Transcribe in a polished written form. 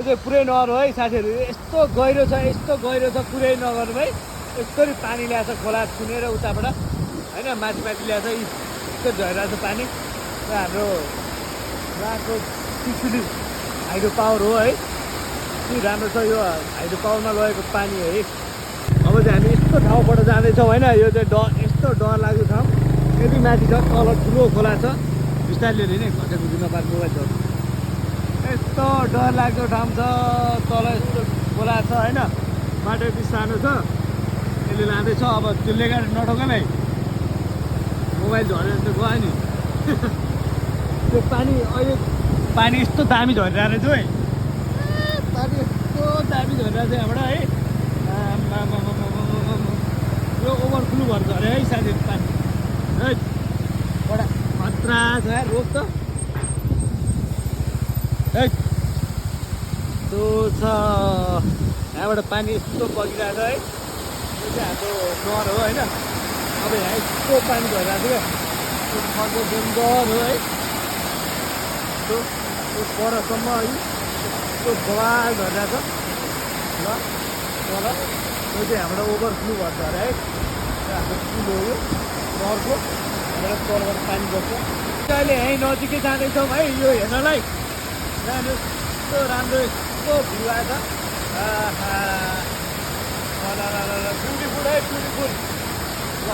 चाहिँ पुरै नगर्नु है साथीहरू, यस्तो गहिरो छ पुरै नगर्नु है। यस्तरी पानी ल्याएछ खोला छुनेर उताबाट होइन, माथि ल्याएछ, यस्तो झरिरहेको छ पानी। र हाम्रो यहाँको त्रिशुली हाइड्रो पावर हो है, के राम्रो छ यो हाइड्रो पावरमा लगेको पानी है। अब चाहिँ हामी यस्तो ठाउँबाट जाँदैछौँ होइन, यो चाहिँ यस्तो डर लाग्दो ठाउँ। यति माथि छ, तल ठुलो खोला छ, बिस्तारले नै घटेको दिन पार मोबाइल झर्छ। यस्तो डर लाग्दो ठाउँ छ, तल यस्तो खोला छ होइन, बाटो यति सानो छ, यसले लाँदैछ। अब त्यसले गाडी नठोक नै, मोबाइल झरेर त गयो नि। त्यो पानी अहिले पानी यस्तो दामी झरिरहेको रहेछ है, पानी यस्तो दामी झरिरहेको छ यहाँबाट है। यो ओभरफ्लो भएर झऱ्यो है साथीहरू पानी है, बडा खतरा छ यार। रोक त है, त्यो छ यहाँबाट पानी यस्तो बगिरहेको छ है। यो चाहिँ हाम्रो नहर हो होइन। अब यहाँ यस्तो पानी झरिरहेको छ क्या, त्यो खर्को डेन्जर हो है। त्यो परसम्म है यस्तो बवाल झरिरहेको छ ल तल। यो चाहिँ हाम्रो ओभरफ्लो भएर झऱ्यो है, हाम्रो पुल हो यो नहरको, हाम्रो तलबाट पानी बस्छ। अहिले यहीँ नजिकै जाँदैछौँ है यो हेर्नलाई। राम्रो यस्तो राम्रो यस्तो भ्यू आएछ, ब्युटिफुल है, ब्युटिफुल। ल